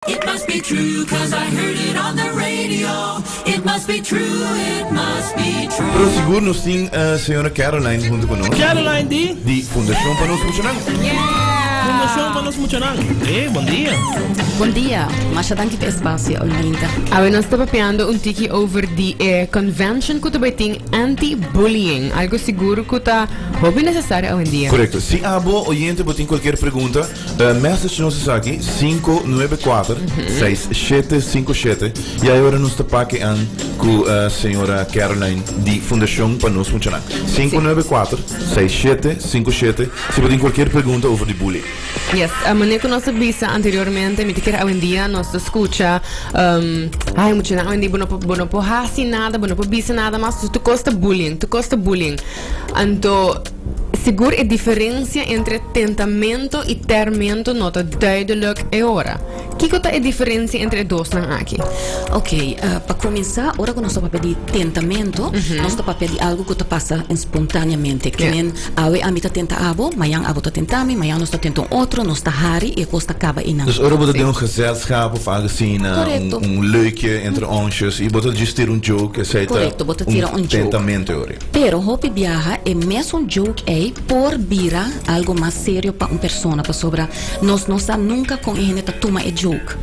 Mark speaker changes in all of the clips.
Speaker 1: It must be true cause I heard it on the radio It must be true, it must be true.
Speaker 2: Pero sigur nos tin señora Caroline hunto cu nos.
Speaker 3: Caroline di?
Speaker 2: Di Fundacion pa Nos Muchanan.
Speaker 3: Fundacion pa Nos Muchanan. Eh, bon dia.
Speaker 4: Bon dia. Masha danki pa e espacio, Olinda.
Speaker 5: Awe nos ta papiando un tiki over di e convention cu ta bay tin anti-bullying. Algo sigur cu ta hopi necesario awendia.
Speaker 2: Correcto. Si abo oyente bo tin cualkier pregunta, Message nos esaki 594 6757 y ahí ora nos ta pake an cu señora Caroline di Fundacion pa Nos Muchanan. 594 6757 si bo tin cualkier pregunta over di bullying.
Speaker 5: Yes, manera cu nos a bisa anteriormente, mi ta kere awendia nos ta scucha, ay muchanan awendia bo no por, bo no por haci nada, bo no por bisa nada mas, tur cos ta bullying, tur cos ta bullying. Anto. Sigur e diferencia entre tentamento y termento no ta duidelijk e ora. Kico ta e diferencia entre e dosnan aki?
Speaker 4: Ok, pa cuminsa, ora cu nos ta papia di tentamento, nos ta papia di algo cu ta pasa espontaneamente. Ke men, awe ami ta tenta abo, mayan abo ta tenta mi, mayan nos ta tenta un otro, nos ta hari y e cos ta caba eynan.
Speaker 2: Dus ora bo ta den un gezelschap of algo asina, un leukje entre onsjes y bo ta djis tira un joke, esey ta un tentamento e ora.
Speaker 4: Pero hopi biaha e mesun joke ei por bira algo mas serio pa un persona pasobra nos no sa nunca con e hende ta tuma e joke.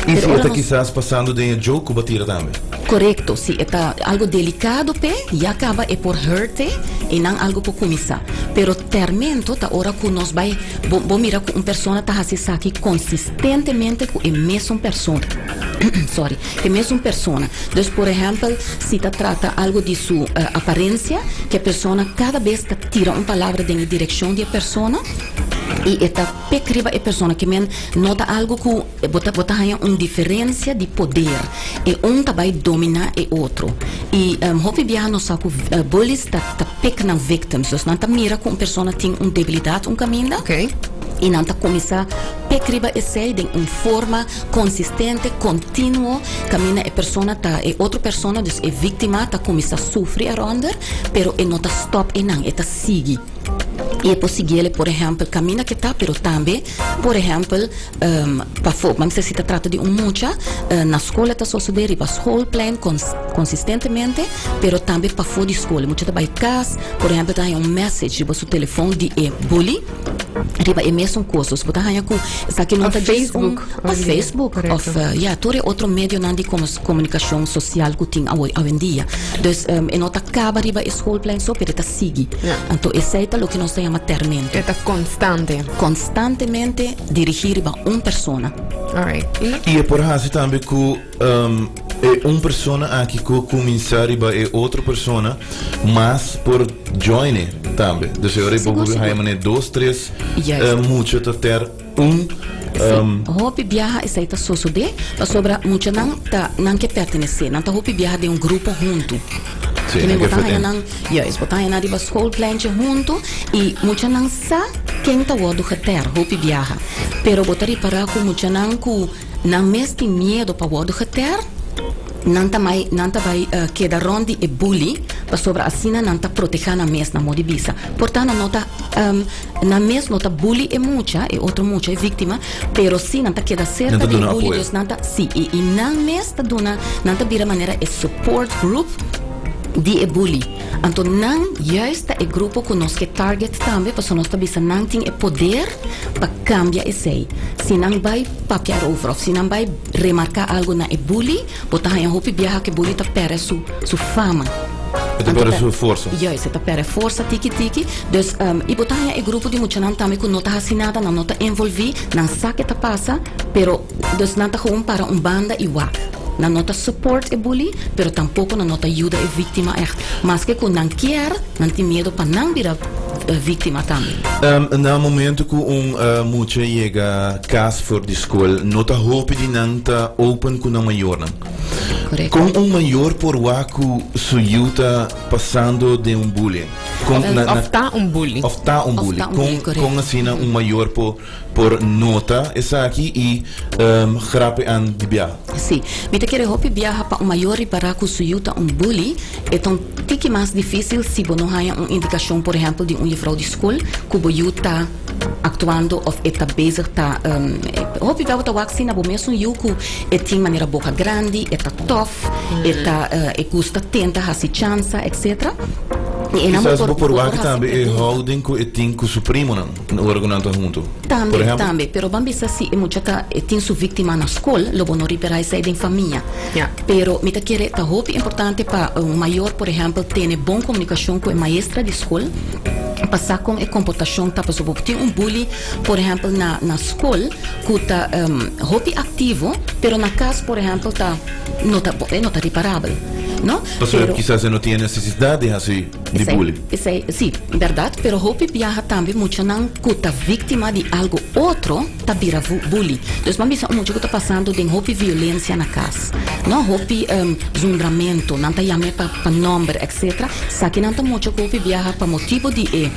Speaker 2: Y
Speaker 4: Pero
Speaker 2: si e
Speaker 4: ora
Speaker 2: ta
Speaker 4: nos.
Speaker 2: kisas pasando den e joke cu bo a tira tambe.
Speaker 4: Corecto, si e ta algo delicado p'e, ya caba e por hurt e y nan algo por cuminsa. Pero termento ta ora cu nos bay bo bo mira cu un persona ta haci esaki consistentemente cu e mesun persona. Sorry. E mesun persona. Dus por ehèmpel, si ta trata algu di su aparensia, ku e persona kada bes ta tira un palabra den e direkshon di e persona i e ta pek riba e persona, ke men no ta algu ku bo ta bo ta haña un diferensia di poder. E un ta bai dominá e otro. I hopi biaha nos sa ku bullies ta ta pek nan victims. Dus nan ta mira ku un persona tin un debilidat un kaminda i nan ta kuminsá pek riba esei den un forma Konsistente, kontinuo, kaminda e persona ta, e otro persona, dus e víktima, ta kuminsá sufri eronder, pero e no ta stòp einan, e ta sigui. I e por siguiele, por ehèmpel, kaminda ke ta, pero tambe, por ehèmpel, pafó. Ban bisa si ta trata di un mucha, na skol e ta sosodé, riba schoolplein, konsistentemente, pero tambe pafó di skol. E mucha ta bai kas, por ehèmpel, ta haña un message riba su telefòn di e bully. riba e mesun kos. Dus bo ta haña ku esaki no
Speaker 5: Of
Speaker 4: ta djis un
Speaker 5: Facebook.
Speaker 4: of Facebook
Speaker 5: Correcto.
Speaker 4: of ya tur e otro medionan di komunikashon sosial ku tin awe awendia. Dus e no ta kaba riba e schoolplein so pero e ta sigui.
Speaker 5: Ja.
Speaker 4: Anto esei ta loke nos ta yama termento.
Speaker 5: E ta konstante.
Speaker 4: Konstantemente dirigí riba un persona.
Speaker 5: Alright.
Speaker 2: I e por hasi tambe ku E un persona aki ku kuminsá riba e otro persona mas por join e tambe. Dus e ora ei bo
Speaker 4: Sigur,
Speaker 2: por haña
Speaker 4: sigur.
Speaker 2: manera dos, tres
Speaker 4: Juist.
Speaker 2: mucha ta ter un.
Speaker 4: Sí, hopi biaha esei ta sosodé pasobra muchanan ta nan ke pertenesé, nan ta hopi biaha den un grupo huntu.
Speaker 2: Sí,
Speaker 4: Kimen
Speaker 2: nan
Speaker 4: bo
Speaker 2: ke
Speaker 4: ta
Speaker 2: fit
Speaker 4: haña
Speaker 2: in.
Speaker 4: nan, juist, bo ta haña nan riba schoolpleintje huntu i muchanan sa ken ta wòrdu geter hopi biaha. Pero bo ta ripará ku muchanan ku Nan mes tin miedo pa wordo geter, nan ta mai nan ta bai keda rond di e bully pasobra asina nan ta proteha nan mes, nan modi bisa. Por ta nan no ta nan mes no ta bully e mucha, e otro mucha, e victima, pero si nan ta keda cerca
Speaker 2: Nan ta
Speaker 4: di e
Speaker 2: duna
Speaker 4: bully,
Speaker 2: apoyo.
Speaker 4: dus nan ta si y y nan mes ta duna nan ta bira manera e support group di e bully. Anto nan juist ta e grupo cu nos ke target tambe pasobra nos ta bisa nan tin e poder pa cambia esey. Si nan bay papia erover of si nan bay remarca algo na e bully, bo ta haña hopi biaha cu e bully ta perde su su fama.
Speaker 2: E ta perde su forsa.
Speaker 4: Juist, e ta perde forsa tiki tiki. Dus, y bo ta haña e grupo di muchanan tambe cu no ta haci nada, nan no ta envolvi, nan sa ke ta pasa, pero dus nan ta gewoon para un banda y wak. Nan no ta support e bully, pero tampoco nan no ta yuda e victima echt. Maske cu nan kier, nan tin miedo pa nan bira victima tambe.
Speaker 2: Na momento cu un mucha yega cas for di scol, no ta hopi di nan ta open cu nan mayornan.
Speaker 4: Correcto.
Speaker 2: Con un mayor por wak cu su yiu ta pasando den un bullying? Con, na, na,
Speaker 5: Of ta un bully.
Speaker 2: Of ta un
Speaker 4: Of
Speaker 2: bully.
Speaker 4: ta un
Speaker 2: Con,
Speaker 4: bully, correcto.
Speaker 2: con asina un mayor por Por nota esaki y grape an di biaha.
Speaker 4: Sí, mi ta kere hopi biaha pa un mayor ripará ku su yu ta un bully, e ta un tiki mas difísil si bo no haña un indikashon, por ehèmpel di un yefrou di skol, ku bo yu ta actuando of e ta bezig ta hopi bia bo ta wak si na bo mesun yu ku e tin manera boka grandi, e ta tof, e ta e gusta tenta hasi chansa etc. I einan bo
Speaker 2: Kisas
Speaker 4: por
Speaker 2: bo por
Speaker 4: bo por
Speaker 2: wak
Speaker 4: hasi
Speaker 2: tambe e
Speaker 4: pregunta.
Speaker 2: houding ku e tin ku su primonan ora ku nan ta huntu. Por
Speaker 4: Tambe,
Speaker 2: ehempel.
Speaker 4: tambe. Pero ban bisa si e mucha ta e tin su víktima na skol, lo bo no ripará esei den famia.
Speaker 5: Ja.
Speaker 4: Pero mi ta kere ta hopi importante pa un mayor, por ehempel, tene bon komunikashon ku e maestra di skol pa sa kon e komportashon ta. Pasobra bo tin un bully, por ehempel, na na skol ku ta hopi aktivo, pero na kas, por ehempel, ta no ta e no ta riparabel, no?
Speaker 2: Pasobra
Speaker 4: Pero
Speaker 2: kisas e no tin e nesesidat di hasi di
Speaker 4: esei
Speaker 2: bully.
Speaker 4: esei si, bèrdat, pero hopi biaha tambe muchanan ku ta víktima di algu otro ta bira bully. Dus ban bisa un mucha ku ta pasando den hopi violencia na kas, no, hopi zundramento, nan ta yam'é pa pa nòmber etcetera, sakinan ta mucha ku hopi biaha pa motibu di e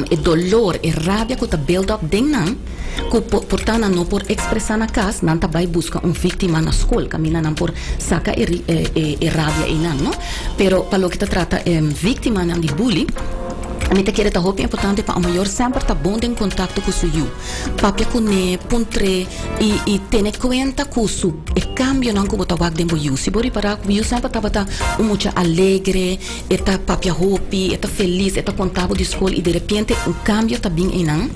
Speaker 4: e dolor, e rabia ku ta build up den nan, ku por ta nan no por ekspresá na kas, nan ta bai buska un víktima na skol kaminda nan por saka e e rabia einan, no. Pero pa loke ta trata e víktimanan di bully, mi ta kere ta hopi importante pa un mayor semper ta bon den kontakto ku su yu. Papia kuné, puntr'é i i tene kuenta ku su e kambionan ku bo ta wak den bo yu. Si bo ripará ku bo yu semper tabata un mucha alegre, e ta papia hopi, e ta felis, e ta konta bo di skol i derepente un kambio ta bin einan,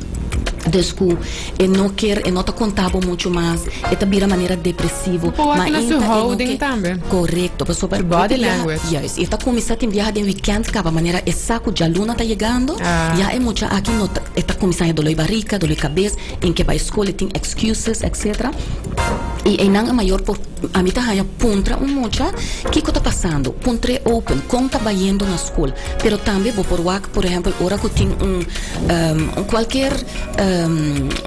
Speaker 4: dus ku e no kier, e no ta konta bo muchu mas, e ta bira manera depresivo.
Speaker 5: Bo wak na su
Speaker 4: Mainta e no
Speaker 5: houding
Speaker 4: ke
Speaker 5: tambe.
Speaker 4: Korekto, pasobra
Speaker 5: Su body
Speaker 4: hopi biaha,
Speaker 5: language.
Speaker 4: juist, e ta kuminsá tin biaha den wikènt kaba manera e sa ku djaluna ta yegando,
Speaker 5: Ah.
Speaker 4: ya e mucha aki no ta, e ta kuminsá haña doló di barika, doló di kabes, en ke bai skol e tin excuses etcetera. I einan e mayor por, ami ta haña puntra un mucha kiko ta pasando, puntr'é open, kon ta bayendo na skol. Pero tambe bo por wak, por ehèmpel, ora ku tin un un kualker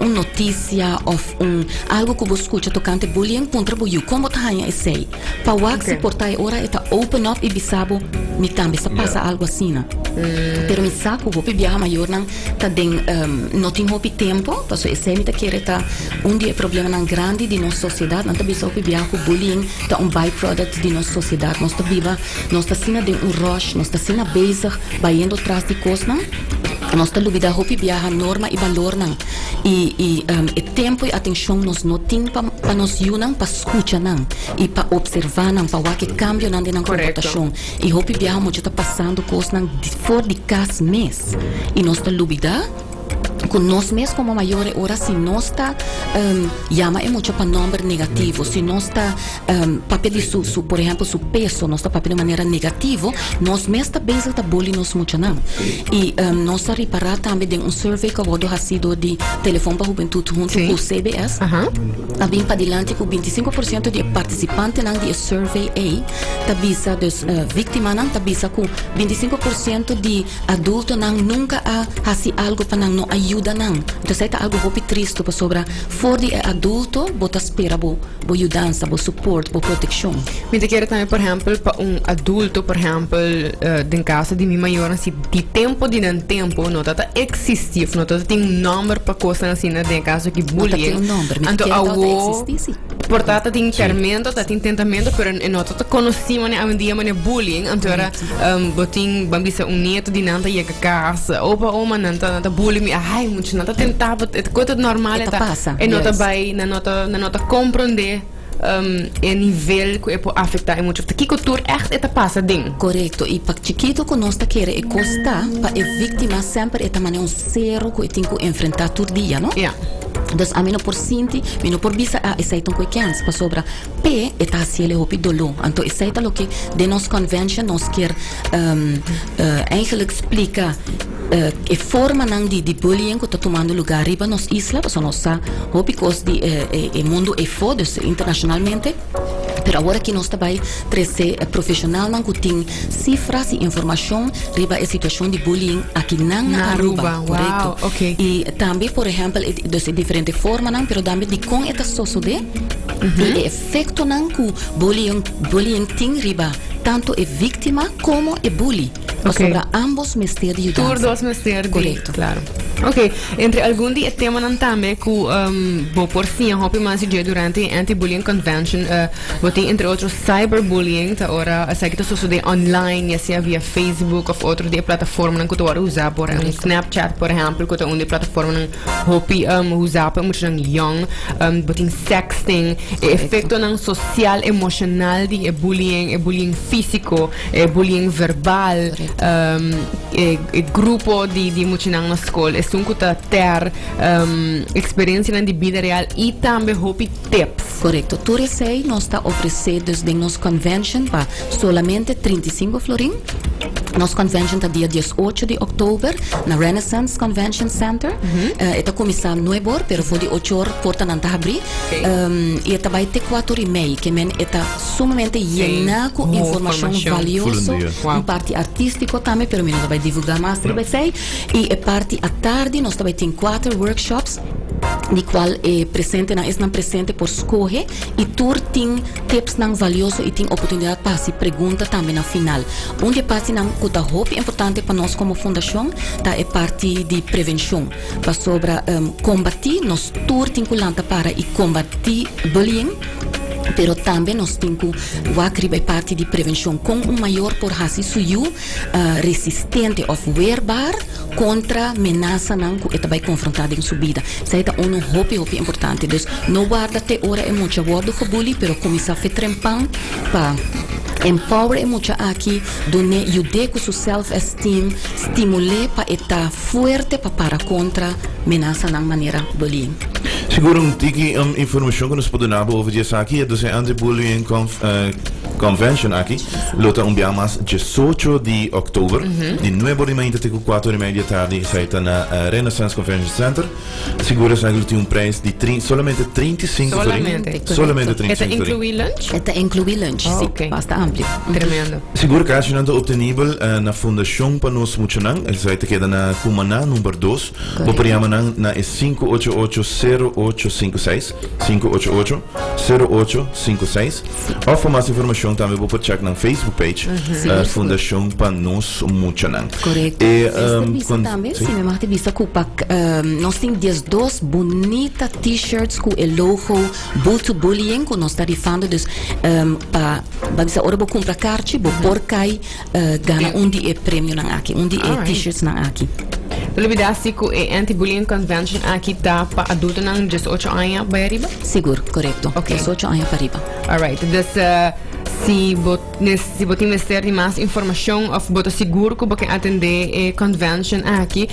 Speaker 4: un notisia òf un algu ku bo skucha tokante bullying, puntra bo yu kon bo ta haña esei. Pa wak si por ta e ora e ta open up i bisa bo, mi tambe sa pasa algu asina. Pero mi sa ku hopi biaha mayornan ta den no tin hopi tempo, pasobra esei mi ta kere ta un di e problemanan grandi di nos sosiedat. Nan ta bisa hopi biaha ku bullying ta un byproduct di nos sosiedat. Nos ta biba, nos ta asina den un rush, nos ta asina bezig bayendo tras di kosnan, nos ta lubida hopi biaha norma i balornan i i e tempo i atenshon nos no tin pa pa nos yunan pa skucha nan i pa opservá nan, pa wak e kambionan den nan komportashon. I hopi biaha mucha ta pasando kosnan for di kas mes i nos ta lubida ku nos mes komo mayor e ora si nos ta yama e mucha pa nòmber negativo, si nos ta papia di su su por ehèmpel su peso nos ta papia di un manera negativo, nos mes ta bezig ta bully nos muchanan. I nos a ripará tambe den un survey ku a wòrdu hasí dor di Telefon pa Hubentut huntu ku CBS, a bin padilanti ku 25 por siento di e partisipantenan di e survey ei ta bisa, dus víktimanan ta bisa ku 25 por siento di adultonan nunka a hasi algu pa nan, no a yuda nan. Entonces esei ta algu hopi tristu pasobra for di e adulto bo ta spera bo bo yudansa, bo support, bo protekshon.
Speaker 5: Mi ta kere tambe, por ehempel, pa un adulto, por ehempel, den kaso di mi mayornan, si di tempo di nan tempo no ta ta existi of no ta ta tin un nomber pa kosnan asina, den e kaso aki
Speaker 4: No ta tin
Speaker 5: bullying,
Speaker 4: un nomber, mi ta
Speaker 5: anto
Speaker 4: kere tabata
Speaker 5: awo
Speaker 4: existi, si.
Speaker 5: por ta ta tin termento, ta tin tentamento, pero e no ta ta konosí manera awendia manera bullying, anto ora bo tin, ban bisa un nieto di nan ta yega kas, opa, oma, nan ta, nan ta bully mi, ai mucha, nan ta tenta, bo, e kos ta normal,
Speaker 4: E ta pasa,
Speaker 5: e no ta
Speaker 4: juist.
Speaker 5: bai, nan no ta, nan no ta komprondé e nivel ku e por afektá e mucha. Kiko tur ègt e ta pasa den.
Speaker 4: Korekto, i pa chikito ku nos ta kere e kos ta, pa e víktima semper e ta manera un sero ku e tin ku enfrentá tur dia, no?
Speaker 5: Ja.
Speaker 4: Dus ami no por sinti, mi no por bisa, ah, esei ta un koe kèns, pasobra p'e e ta hasiel e hopi doló. Anto esei ta loke den nos convention nos kier eigenlijk splika e formanan di di bullying ku ta tumando lugá riba nos isla, pasobra nos sa hopi kos di e e mundu efo, dus internashonalmente. Pero awor aki nos ta bai trese profeshonalnan ku tin sifras i informashon riba e situashon di bullying akinan na
Speaker 5: Na
Speaker 4: Aruba.
Speaker 5: Aruba, wow,
Speaker 4: Korekto.
Speaker 5: ok.
Speaker 4: I tambe, por ehèmpel, e dus e diferente formanan, pero tambe dikon e ta sosodé i e efektonan ku bullying bullying tin riba tantu e víktima komo e bully.
Speaker 5: Ok.
Speaker 4: Pasobra ambos mester di
Speaker 5: Tur
Speaker 4: yudansa.
Speaker 5: dos mester di,
Speaker 4: Korekto.
Speaker 5: klaro. Ok, entre algun di e temanan tambe ku bo por siña hopi mas di dje durante e Anti-Bullying Convention, bo tin entre otro cyberbullying, ta ora esaki ta sosodé online, ya sea via Facebook òf otro di e plataformanan ku ta wòrdu usá por Snapchat por ehèmpel ku ta un di e plataformanan hopi usá pa e muchanan yòn. Bo tin sexting, e efektonan sosial, emoshonal di e bullying, e bullying físiko, e bullying verbal, e e grupo di di muchanan na skol, esun ku ta ter eksperensianan di bida real i tambe hopi tips.
Speaker 4: Korekto. Tur esei nos ta ofresé dus den nos convention pa solamente 35 florin. Nos convention ta dia 18 di òktober na Renaissance Convention Center. E ta kuminsá nuebe or, pero for di ocho or portanan ta habrí. I e ta bai te kuater i mei, ke men e ta sumamente yená ku informashon valioso, un parti artístiko tambe, pero mi no ta bai divulgá mas riba esei. I e parti atardi nos ta bai tin kuater workshops di kual e presentenan, esnan presente por skohe i tur tin tipsnan valioso i tin oportunidat pa hasi pregunta tambe na final. Un di e partinan ku ta hopi importante pa nos komo fundashon ta e parti di prevenshon, pasobra kombatí nos tur tin ku lanta para i kombatí bullying, pero tambe nos tin ku wak riba e parti di prevenshon, kon un mayor por hasi su yu resistente òf weerbaar kontra menasanan ku e ta bai konfrontá den su bida. Esei ta unu hopi hopi importante. Dus no warda te ora e mucha wòrdu gebully, pero kuminsá fe trempan pa empower e mucha aki, dun'é, yud'é ku su self esteem, stimul'é pa e ta fuerte pa para kontra menasanan manera bullying.
Speaker 2: Sigur un tiki informashon ku nos por duna bo over di esaki, e dus e anti-bullying convention aki lo ta un bia mas diesocho di òktober, di nuebe or di mainta te ku kuater or i mei di atardi, esei ta na Renaissance Convention Center. Sigur esaki lo tin un prijs di solamente 35 florin.
Speaker 5: Solamente.
Speaker 2: Solamente
Speaker 5: E ta
Speaker 2: 35 florin.
Speaker 5: inclui lunch?
Speaker 4: E ta inclui lunch,
Speaker 5: Oh,
Speaker 4: sí.
Speaker 5: ok.
Speaker 4: Basta amplio.
Speaker 5: Tremendo.
Speaker 2: Sigur kaartjenan ta obtenibel na Fundashon pa Nos Muchanan. Esaki ta keda na Cumaná number dos. Bo por yama nan na e 588-0856, 588-0856. Òf pa mas informashon tambe bo por check nan Facebook page, Fundashon pa Nos Muchanan.
Speaker 4: Korekto.
Speaker 2: E,
Speaker 4: Mester bisa
Speaker 2: kon-
Speaker 4: tambe,
Speaker 2: sí.
Speaker 4: si mi mag te bisa ku pa nos tin 12 bunita t-shirts ku e logo Boo to Bullying ku nos ta rifando. Dus pa pa bisa ora bo kumpra karchi bo por kai gana un di e premionan aki, un di e t-shirtsnan aki.
Speaker 5: No lubida si ku e Anti-Bullying Convention aki ta pa adultonan 18 aña bai ariba?
Speaker 4: Sigur, korekto.
Speaker 5: Ok.
Speaker 4: 18 aña pa riba.
Speaker 5: Alright, dus si bo si bo tin mester di mas informashon òf bo ta sigur ku bo ke atendé e convention aki,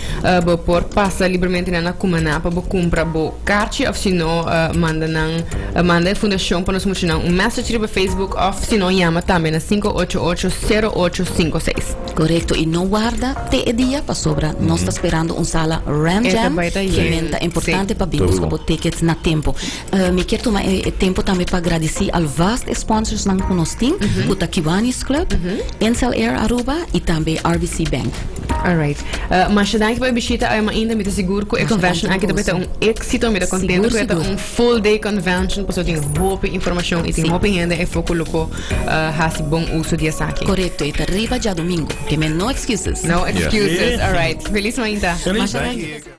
Speaker 5: bo por pasa libremente nan na Cumaná pa bo kumpra bo karchi òf si no manda nan manda e fundashon pa nos muchanan un message riba Facebook òf si no yama tambe na 588 0856.
Speaker 4: Korekto, i no warda te e dia pasobra nos ta sperando un sala ram
Speaker 5: E ta
Speaker 4: jam
Speaker 5: bai ta
Speaker 4: ke
Speaker 5: yen,
Speaker 4: men ta importante
Speaker 5: sí.
Speaker 4: pa bin buska bo tickets na tempo. Mi kier tuma e tempo tambe pa gradisí alvast e sponsorsnan ku nos tin, ku ta Kiwanis Club, Insel Air Aruba i tambe RBC Bank.
Speaker 5: Alright. Masha danki pa e bishita awe mainta. Mi ta sigur ku e convention aki ta bai ta un éxito. Mi ta contento ku e ta un full day convention pasobra tin hopi informashon i tin hopi hende efo ku lo por hasi bon uso di esaki.
Speaker 4: Korekto, e ta riba djadumingu. Ke men no excuses.
Speaker 5: No excuses. Alright. Felis mainta.
Speaker 3: Felis.
Speaker 4: Masha danki.